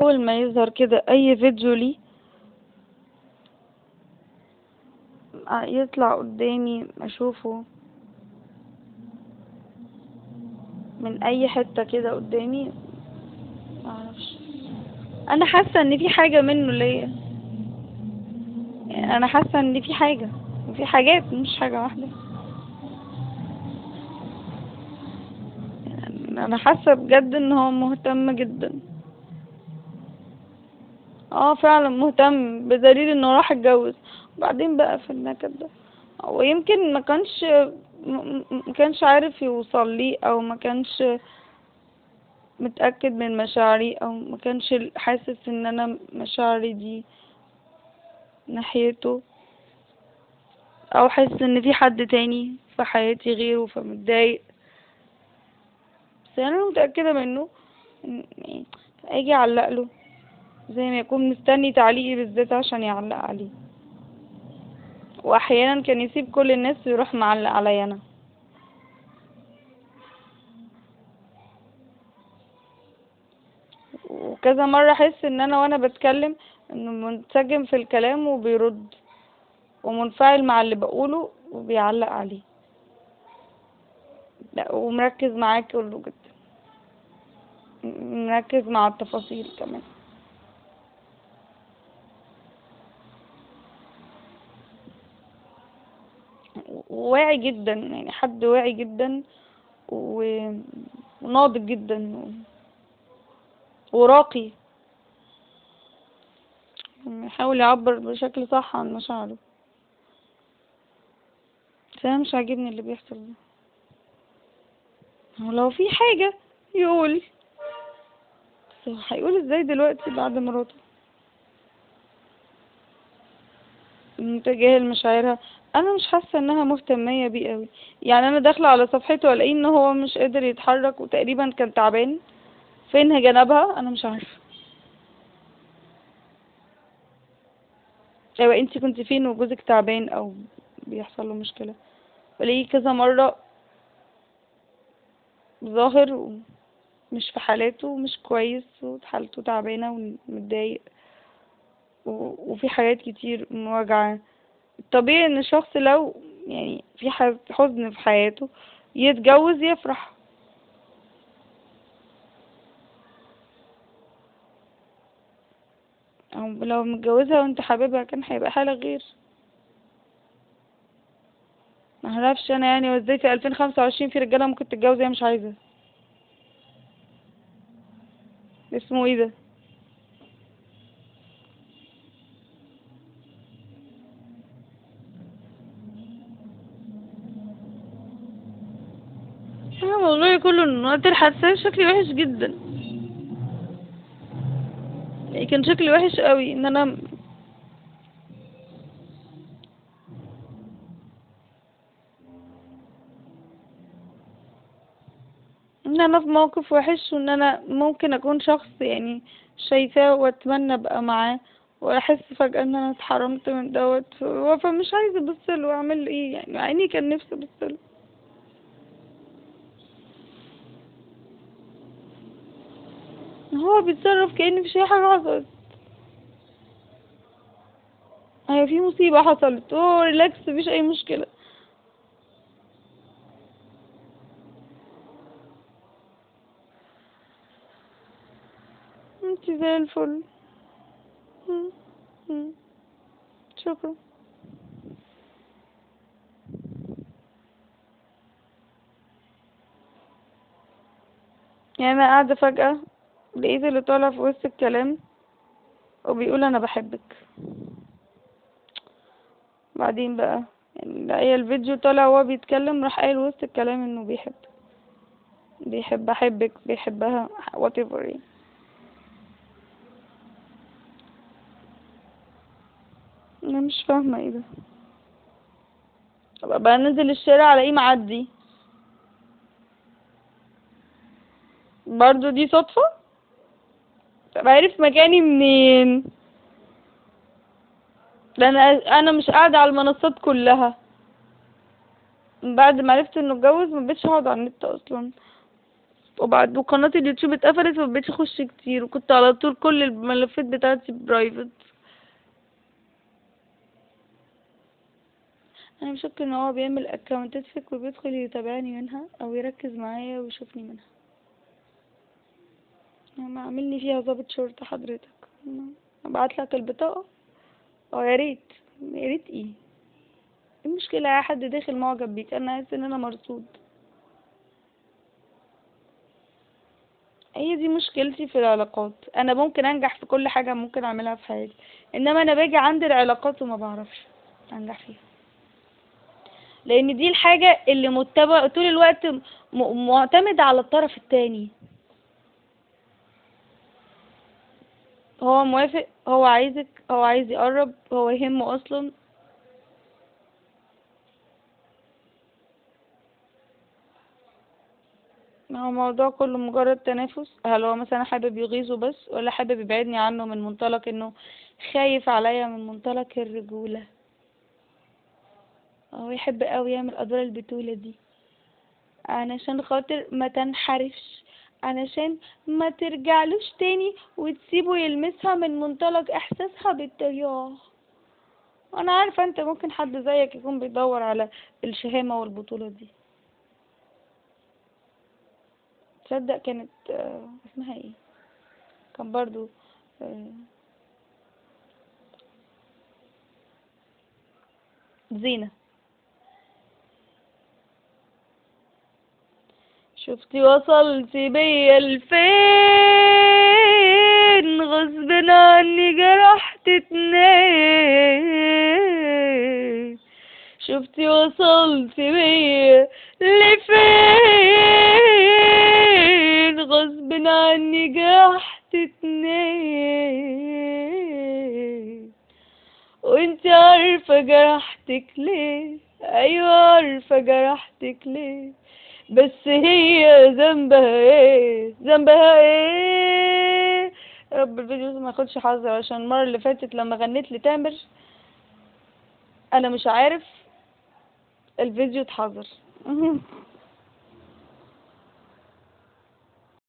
اول ما يظهر كده اي فيديو ليه يطلع قدامي اشوفه من اي حتة كده قدامي، معرفش. انا حاسة ان في حاجة منه ليا، يعني انا حاسة ان في حاجة وفي حاجات، مش حاجة واحدة. يعني انا حاسة بجد ان هو مهتم جدا، فعلا مهتم، بدليل انه راح اتجوز وبعدين بقى في النكد ده. ويمكن ما كانش عارف يوصل لي، او ما كانش متأكد من مشاعري، او ما كانش حاسس ان انا مشاعري دي ناحيته، او حاسس ان في حد تاني في حياتي غيره فمتضايق. بس انا متأكدة منه يعني اجي اعلق له زي ما يكون مستني تعليقي بالذات عشان يعلق عليه، واحيانا كان يسيب كل الناس ويروح معلق عليا انا. وكذا مرة احس ان انا وانا بتكلم انه منسجم في الكلام وبيرد ومنفعل مع اللي بقوله وبيعلق عليه، لا ومركز معاه كله جدا، مركز مع التفاصيل كمان. واعي جدا، يعني حد واعي جدا وناضج جدا وراقي، يحاول يعبر بشكل صح عن مشاعره. بس انا مش عاجبني اللي بيحصل ده. ولو في حاجة يقول، بس هيقول ازاي دلوقتي بعد مراته متجاهل مشاعرها؟ انا مش حاسه انها مهتميه بيه قوي، يعني انا داخله على صفحته الاقيه ان هو مش قادر يتحرك وتقريبا كان تعبان، فين جنبها انا مش عارفه. ايوه انتي كنت فين وجوزك تعبان او بيحصل له مشكله؟ بلاقيه كذا مره ظاهر ومش في حالاته ومش كويس وحالته تعبانه ومتضايق وفي حاجات كتير مواجعه. الطبيعي ان الشخص لو يعني في حزن في حياته يتجوز يفرح. او لو متجوزها وانت حبيبها كان هيبقى حالة غير. ما اعرفش انا يعني ازاي في 2025 في رجاله ممكن تتجوز هي مش عايزه. اسمه ايه ده؟ الموضوع كله ان وقت الحادثه شكلي وحش جدا، يعني كان شكلي وحش قوي ان انا في موقف وحش، وان انا ممكن اكون شخص يعني شايفاه واتمنى ابقى معاه، واحس فجأة ان انا اتحرمت من دوت، فمش عايزه ابص له واعمل ايه يعني، مع اني كان نفسي ابص له. هو بيتصرف كأن مفيش اي حاجة حصلت، هي في مصيبة حصلت، هو relax مفيش اي مشكلة. انتي زي الفل. شكرا. يعني انا قاعدة فجأة لقيت اللي طالع في وسط الكلام وبيقول انا بحبك. بعدين بقى يعني لقيت الفيديو طالع وهو بيتكلم، راح قايل وسط الكلام انه بيحب احبك، بيحبها، whatever يعني. انا مش فاهمه ايه ده. طب بقى ننزل الشارع الاقيه معدي برضو، دي صدفه؟ طب عارف مكاني منين؟ لان انا مش قاعده على المنصات كلها. بعد ما عرفت انه اتجوز ما بقتش اقعد على النت اصلا، وبعد وقناة اليوتيوب اتقفلت فمبقتش اخش كتير، وكنت على طول كل الملفات بتاعتي private. انا بشك ان هو بيعمل اكونتات fake وبيدخل يتابعني منها او يركز معايا ويشوفني منها. ما عاملني فيها ضابط شرطة حضرتك، ابعت لك البطاقة. اه يا ريت، يا ريت. ايه المشكلة؟ يا حد داخل معجب بيك، انا حاسة ان انا مرصود. هي دي مشكلتي في العلاقات. انا ممكن انجح في كل حاجة ممكن اعملها في حياتي، انما انا باجي عند العلاقات وما بعرفش انجح فيها، لان دي الحاجة اللي متبع طول الوقت، معتمدة على الطرف التاني. هو موافق، هو عايزك، هو عايز يقرب، هو يهمه اصلا. ما هو الموضوع كله مجرد تنافس. هل هو مثلا حابب يغيظه بس، ولا حابب يبعدني عنه من منطلق انه خايف عليا، من منطلق الرجولة؟ هو يحب قوي يعمل ادوار البتولة دي علشان خاطر ما تنحرفش، علشان ما ترجعلوش تاني وتسيبه يلمسها من منطلق احساسها بالضياع. انا عارفة انت ممكن حد زيك يكون بيدور على الشهامة والبطولة دي. تصدق كانت اسمها ايه، كان برضو زينة. شفتي وصلتي بيا لفين، غصب عني جرحت اتنين. شفتي وصلتي بيا لفين، غصب عني جرحت اتنين. وانت عارفة جرحتك ليه، ايوه عارفة جرحتك ليه، بس هي ذنبها ايه، ذنبها ايه؟ يا رب الفيديو ما ياخدش حظر، عشان المره اللي فاتت لما غنيت لتامر انا مش عارف الفيديو اتحظر.